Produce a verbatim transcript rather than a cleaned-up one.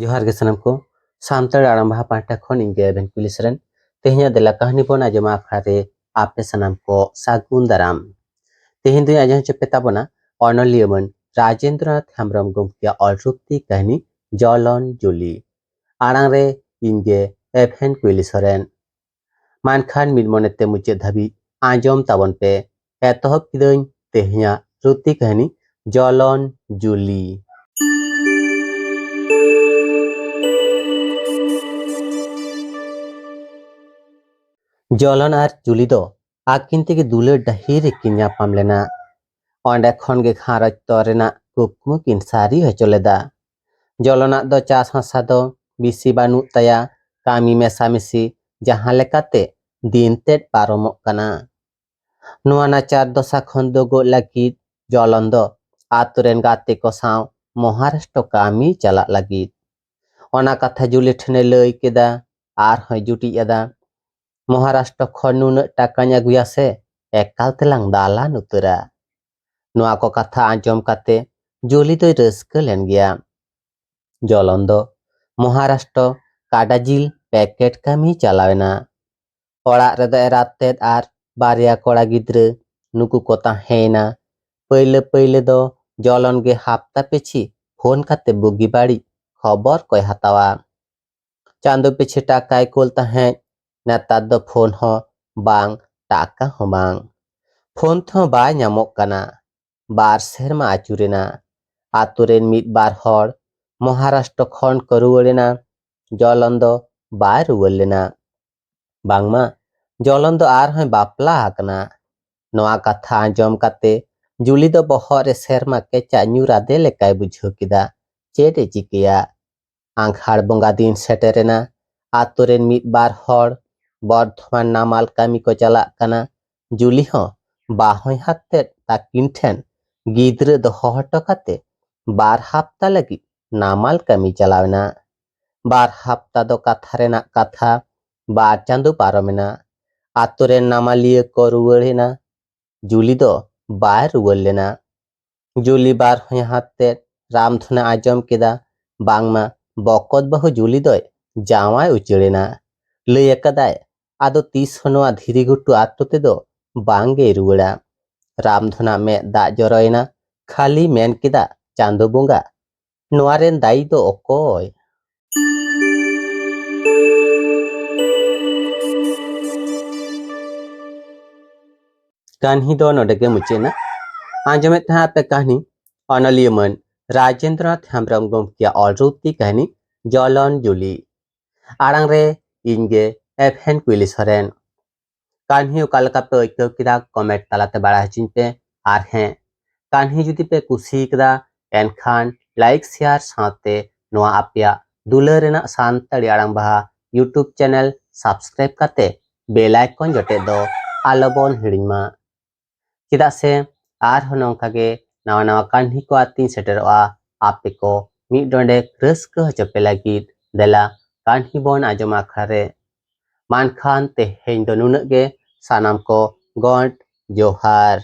ᱡᱚᱦᱟᱨ ᱜᱮ ᱥᱟᱱᱟᱢ ᱠᱚ᱾ ᱥᱟᱱᱛᱟᱲ ᱟᱲᱟᱝ ᱵᱟᱦᱟ ᱯᱟᱦᱴᱟ ᱠᱷᱚᱱ ᱤᱧ ᱜᱮ ᱮᱵᱷᱮᱱ ᱠᱩᱞᱤ ᱥᱚᱨᱮᱱ᱾ ᱛᱮᱦᱮᱧᱟᱜ ᱫᱮᱞᱟ ᱠᱟᱹᱦᱱᱤ ᱵᱚᱱ ᱟᱸᱡᱚᱢᱟ ᱟᱠᱷᱲᱟ ᱨᱮ ᱟᱯᱮ ᱥᱟᱱᱟᱢ ᱠᱚ ᱥᱟᱹᱜᱩᱱ ᱫᱟᱨᱟᱢ᱾ ᱛᱮᱦᱮᱧ ᱫᱚᱧ ᱟᱸᱡᱚᱢ ᱦᱚᱪᱚ ᱯᱮ ᱛᱟᱵᱚᱱᱟ ᱚᱱᱚᱞᱤᱭᱟᱹ ᱢᱟᱹᱱ ᱨᱟᱡᱮᱱᱫᱨᱚᱱᱟᱛᱷ ᱦᱮᱢᱵᱨᱚᱢ ᱜᱚᱢᱠᱮᱭᱟᱜ ᱚᱞ ᱨᱩᱯᱛᱤ ᱠᱟᱹᱦᱱᱤ ᱡᱚᱞᱚᱱ ᱡᱩᱞᱤ᱾ ᱟᱲᱟᱝ ᱨᱮ ᱤᱧ ᱜᱮ ᱮᱵᱷᱮᱱ ᱠᱩᱭᱞᱤ ᱥᱚᱨᱮᱱ᱾ ᱢᱟ ᱮᱱᱠᱷᱟᱱ ᱢᱤᱫ ᱢᱚᱱᱮᱛᱮ ᱢᱩᱪᱟᱹᱫ ᱫᱷᱟᱹᱵᱤᱡ ᱟᱸᱡᱚᱢ ᱛᱟᱵᱚᱱ ᱯᱮ᱾ ᱮᱛᱚᱦᱚᱵ ᱠᱤᱫᱟᱹᱧ ᱛᱮᱦᱮᱧᱟᱜ ᱨᱩᱛᱤ ᱠᱟᱹᱦᱱᱤ ᱡᱚᱞᱚᱱ ᱡᱩᱞᱤ᱾ ᱡᱚᱞᱚᱱ ᱟᱨ ᱡᱩᱞᱤ ᱫᱚ ᱟᱹᱠᱤᱱ ᱛᱮᱜᱮ ᱫᱩᱞᱟᱹᱲ ᱰᱟᱹᱦᱤ ᱨᱮᱠᱤᱱ ᱧᱟᱯᱟᱢ ᱞᱮᱱᱟ᱾ ᱚᱸᱰᱮ ᱠᱷᱚᱱ ᱜᱮ ᱜᱷᱟᱨᱚᱸᱡᱽ ᱛᱚᱞ ᱨᱮᱱᱟᱜ ᱠᱩᱠᱢᱩ ᱠᱤᱱ ᱥᱟᱹᱨᱤ ᱦᱚᱪᱚ ᱞᱮᱫᱟ᱾ ᱡᱚᱞᱚᱱᱟᱜ ᱫᱚ ᱪᱟᱥ ᱦᱟᱥᱟ ᱫᱚ ᱵᱮᱥᱤ ᱵᱟᱹᱱᱩᱜ ᱛᱟᱭᱟ᱾ ᱠᱟᱹᱢᱤ ᱢᱮᱥᱟᱢᱤᱥᱤ ᱡᱟᱦᱟᱸ ᱞᱮᱠᱟᱛᱮ ᱫᱤᱱ ᱛᱮᱫ ᱯᱟᱨᱚᱢᱚᱜ ᱠᱟᱱᱟ᱾ ᱱᱚᱣᱟ ᱱᱟᱪᱟᱨ ᱫᱚᱥᱟ ᱠᱷᱚᱱ ᱫᱩᱜᱚᱜ ᱞᱟᱹᱜᱤᱫ ᱡᱚᱞᱚᱱ ᱫᱚ ᱟᱛᱳ ᱨᱮᱱ ᱜᱟᱛᱮ ᱠᱚ ᱥᱟᱶ ᱢᱚᱦᱟᱨᱟᱥᱴᱨᱚ ᱠᱟᱹᱢᱤ ᱪᱟᱞᱟᱜ ᱞᱟᱹᱜᱤᱫ ᱚᱱᱟ ᱠᱟᱛᱷᱟ ᱡᱩᱞᱤ ᱴᱷᱮᱱᱮ ᱞᱟᱹᱭ ᱠᱮᱫᱟ᱾ ᱟᱨᱦᱚᱸᱭ ᱡᱩᱴᱤᱡ ᱟᱫᱟ, "ᱢᱚᱦᱟᱨᱟᱥᱴᱨᱚ ᱠᱷᱚᱱ ᱱᱩᱱᱟᱹᱜ ᱴᱟᱠᱟᱧ ᱟᱹᱜᱩᱭᱟ ᱥᱮ, ᱮᱠᱟᱞ ᱛᱮᱞᱟᱝ ᱫᱟᱞᱟᱱ ᱩᱛᱟᱹᱨᱟ᱾" ᱱᱚᱣᱟ ᱠᱚ ᱠᱟᱛᱷᱟ ᱟᱸᱡᱚᱢ ᱠᱟᱛᱮ ᱡᱩᱞᱤ ᱫᱚᱭ ᱨᱟᱹᱥᱠᱟᱹ ᱞᱮᱱ ᱜᱮᱭᱟ᱾ ᱡᱚᱞᱚᱱ ᱫᱚ ᱢᱚᱦᱟᱨᱟᱥᱴᱨᱚ ᱠᱟᱰᱟ ᱡᱤᱞ ᱯᱮᱠᱮᱴ ᱠᱟᱹᱢᱤ ᱪᱟᱞᱟᱣ ᱮᱱᱟ᱾ ᱚᱲᱟᱜ ᱨᱮᱫᱚ ᱮᱨᱟᱛ ᱛᱮᱫ ᱟᱨ ᱵᱟᱨᱭᱟ ᱠᱚᱲᱟ ᱜᱤᱫᱽᱨᱟᱹ, ᱱᱩᱠᱩ ᱠᱚ ᱛᱟᱦᱮᱸᱭᱮᱱᱟ᱾ ᱯᱟᱹᱭᱞᱟᱹ ᱯᱟᱹᱭᱞᱟᱹ ᱫᱚ ᱡᱚᱞᱚᱱ ᱜᱮ ᱦᱟᱯᱛᱟ ᱯᱤᱪᱷᱤ ᱯᱷᱳᱱ ᱠᱟᱛᱮ ᱵᱩᱜᱤ ᱵᱟᱹᱲᱤᱡ ᱠᱷᱚᱵᱚᱨ ᱠᱚᱭ ᱦᱟᱛᱟᱣᱟ᱾ ᱪᱟᱸᱫᱚ ᱯᱤᱪᱷᱤ ᱴᱟᱠᱟᱭ ᱠᱩᱞ ᱛᱟᱦᱮᱸᱫ, ᱱᱮᱛᱟᱨ ᱫᱚ ᱯᱷᱳᱱ ᱦᱚᱸ ᱵᱟᱝ, ᱴᱟᱠᱟ ᱦᱚᱸ ᱵᱟᱝ᱾ ᱯᱷᱳᱱ ᱛᱮᱦᱚᱸ ᱵᱟᱭ ᱧᱟᱢᱚᱜ ᱠᱟᱱᱟ᱾ ᱵᱟᱨ ᱥᱮᱨᱢᱟ ᱟᱹᱪᱩᱨᱮᱱᱟ᱾ ᱟᱛᱳ ᱨᱮᱱ ᱢᱤᱫ ᱵᱟᱨ ᱦᱚᱲ ᱢᱚᱦᱟᱨᱟᱥᱴᱨᱚ ᱠᱷᱚᱱ ᱠᱚ ᱨᱩᱣᱟᱹᱲᱮᱱᱟ᱾ ᱡᱚᱞᱚᱱ ᱫᱚ ᱵᱟᱭ ᱨᱩᱣᱟᱹᱲ ᱞᱮᱱᱟ᱾ ᱵᱟᱝᱢᱟ ᱡᱚᱞᱚᱱ ᱫᱚ ᱟᱨᱦᱚᱸᱭ ᱵᱟᱯᱞᱟ ᱟᱠᱟᱱᱟ᱾ ᱱᱚᱣᱟ ᱠᱟᱛᱷᱟ ᱟᱸᱡᱚᱢ ᱠᱟᱛᱮ ᱡᱩᱞᱤ ᱫᱚ ᱵᱚᱦᱚᱜ ᱨᱮ ᱥᱮᱨᱢᱟ ᱠᱮᱪᱟᱜ ᱧᱩᱨ ᱟᱫᱮ ᱞᱮᱠᱟᱭ ᱵᱩᱡᱷᱟᱹᱣ ᱠᱮᱫᱟ᱾ ᱪᱮᱫ ᱮ ᱪᱤᱠᱟᱹᱭᱟ? ᱟᱸᱜᱷᱟᱲ ᱵᱚᱸᱜᱟ ᱫᱤᱱ ᱥᱮᱴᱮᱨᱮᱱᱟ᱾ ᱟᱛᱳ ᱨᱮᱱ ᱢᱤᱫ ᱵᱟᱨ ᱦᱚᱲ ᱵᱚᱨᱫᱷᱚᱢᱟᱱ ᱱᱟᱢᱟᱞ ᱠᱟᱹᱢᱤ ᱠᱚ ᱪᱟᱞᱟᱜ ᱠᱟᱱᱟ᱾ ᱡᱩᱞᱤ ᱦᱚᱸ ᱵᱟᱦᱚᱧᱦᱟᱨ ᱛᱮᱫ ᱛᱟᱹᱠᱤᱱ ᱴᱷᱮᱱ ᱜᱤᱫᱽᱨᱟᱹ ᱫᱚᱦᱚ ᱦᱚᱴᱚ ᱠᱟᱛᱮ ᱵᱟᱨ ᱦᱟᱯᱛᱟ ᱞᱟᱹᱜᱤᱫ ᱱᱟᱢᱟᱞ ᱠᱟᱹᱢᱤ ᱪᱟᱞᱟᱣ ᱮᱱᱟ᱾ ᱵᱟᱨ ᱦᱟᱯᱛᱟ ᱫᱚ ᱠᱟᱛᱷᱟ ᱨᱮᱱᱟᱜ ᱠᱟᱛᱷᱟ, ᱵᱟᱨ ᱪᱟᱸᱫᱚ ᱯᱟᱨᱚᱢᱮᱱᱟ᱾ ᱟᱛᱳ ᱨᱮᱱ ᱱᱟᱢᱟᱞᱤᱭᱟᱹ ᱠᱚ ᱨᱩᱣᱟᱹᱲ ᱮᱱᱟ᱾ ᱡᱩᱞᱤ ᱫᱚ ᱵᱟᱭ ᱨᱩᱣᱟᱹᱲ ᱞᱮᱱᱟ᱾ ᱡᱩᱞᱤ ᱵᱟᱨ ᱦᱚᱧᱦᱟᱨ ᱛᱮᱫ ᱨᱟᱢᱫᱷᱚᱱᱮ ᱟᱸᱡᱚᱢ ᱠᱮᱫᱟ, ᱵᱟᱝᱢᱟ ᱵᱚᱠᱚᱛ ᱵᱟᱹᱦᱩ ᱡᱩᱞᱤ ᱫᱚᱭ ᱡᱟᱶᱟᱭ ᱩᱪᱟᱹᱲ ᱮᱱᱟ᱾ ᱞᱟᱹᱭ ᱟᱠᱟᱫᱟᱭ, ᱟᱫᱚ ᱛᱤᱥ ᱦᱚᱸ ᱱᱚᱣᱟ ᱫᱷᱤᱨᱤ ᱜᱷᱩᱴᱩ ᱟᱛᱳ ᱛᱮᱫᱚ ᱵᱟᱝ ᱜᱮᱭ ᱨᱩᱣᱟᱹᱲᱟ᱾ ᱨᱟᱢᱫᱷᱚᱱᱟᱜ ᱢᱮᱫ ᱫᱟᱜ ᱡᱚᱨᱚᱭᱮᱱᱟ᱾ ᱠᱷᱟᱹᱞᱤ ᱢᱮᱱ ᱠᱮᱫᱟ, ᱪᱟᱸᱫᱚ ᱵᱚᱸᱜᱟ, ᱱᱚᱣᱟ ᱨᱮᱱ ᱫᱟᱭᱤ ᱫᱚ ᱚᱠᱚᱭ? ᱠᱟᱹᱦᱱᱤ ᱫᱚ ᱱᱚᱰᱮ ᱜᱮ ᱢᱩᱪᱟᱹᱫ ᱮᱱᱟ᱾ ᱟᱸᱡᱚᱢᱮᱫ ᱛᱟᱦᱮᱸ ᱟᱯᱮ ᱠᱟᱹᱦᱱᱤ ᱚᱱᱚᱞᱤᱭᱟᱹ ᱢᱟᱹᱱ ᱨᱟᱡᱮᱱᱫᱨᱚᱱᱟᱛᱷ ᱦᱮᱢᱵᱨᱚᱢ ᱜᱚᱢᱠᱮᱭᱟᱜ ᱚᱞ ᱨᱩᱯᱛᱤ ᱠᱟᱹᱦᱱᱤ ᱡᱚᱞᱚᱱ ᱡᱩᱞᱤ᱾ ᱟᱲᱟᱝ ᱨᱮ ᱤᱧ ᱜᱮ ᱮᱵᱷᱮᱱ ᱠᱩᱭᱞᱤ ᱥᱚᱨᱮᱱ᱾ ᱠᱟᱹᱦᱱᱤ ᱚᱠᱟ ᱞᱮᱠᱟ ᱯᱮ ᱟᱹᱭᱠᱟᱹᱣ ᱠᱮᱫᱟ, ᱠᱚᱢᱮᱱᱴ ᱛᱟᱞᱟᱛᱮ ᱵᱟᱲᱟᱭ ᱦᱚᱪᱚᱧ ᱯᱮ᱾ ᱟᱨ ᱦᱮᱸ, ᱠᱟᱹᱦᱱᱤ ᱡᱩᱫᱤ ᱯᱮ ᱠᱩᱥᱤ ᱠᱟᱫᱟ, ᱮᱱᱠᱷᱟᱱ ᱞᱟᱭᱤᱠ, ᱥᱮᱭᱟᱨ ᱥᱟᱶᱛᱮ ᱱᱚᱣᱟ ᱟᱯᱮᱭᱟᱜ ᱫᱩᱞᱟᱹᱲ ᱨᱮᱱᱟᱜ ᱥᱟᱱᱛᱟᱲᱤ ᱟᱲᱟᱝ ᱵᱟᱦᱟ YouTube ᱪᱮᱱᱮᱞ ᱥᱟᱵᱥᱠᱨᱟᱭᱤᱵ ᱠᱟᱛᱮ ᱵᱮᱞ ᱟᱭᱠᱚᱱ ᱡᱚᱴᱮᱫ ᱫᱚ ᱟᱞᱚᱵᱚᱱ ᱦᱤᱲᱤᱧ ᱢᱟ᱾ ᱪᱮᱫᱟᱜ ᱥᱮ ᱟᱨᱦᱚᱸ ᱱᱚᱝᱠᱟ ᱜᱮ ᱱᱟᱣᱟ ᱱᱟᱣᱟ ᱠᱟᱹᱦᱱᱤ ᱠᱚ ᱟᱛᱮᱧ ᱥᱮᱴᱮᱨᱚᱜᱼᱟ, ᱟᱯᱮ ᱠᱚ ᱢᱤᱫ ᱰᱚᱸᱰᱮᱠ ᱨᱟᱹᱥᱠᱟᱹ ᱦᱚᱪᱚ ᱯᱮ ᱞᱟᱹᱜᱤᱫ᱾ ᱫᱮᱞᱟ ᱠᱟᱹᱦᱱᱤ ᱵᱚᱱ ᱟᱸᱡᱚᱢᱟ ᱟᱠᱷᱲᱟ ᱨᱮ᱾ ᱢᱟ ᱮᱱᱠᱷᱟᱱ ᱛᱮᱦᱮᱧ ᱫᱚ ᱱᱩᱱᱟᱹᱜ ᱜᱮ᱾ ᱥᱟᱱᱟᱢ ᱠᱚ ᱜᱚᱰ ᱡᱚᱦᱟᱨ᱾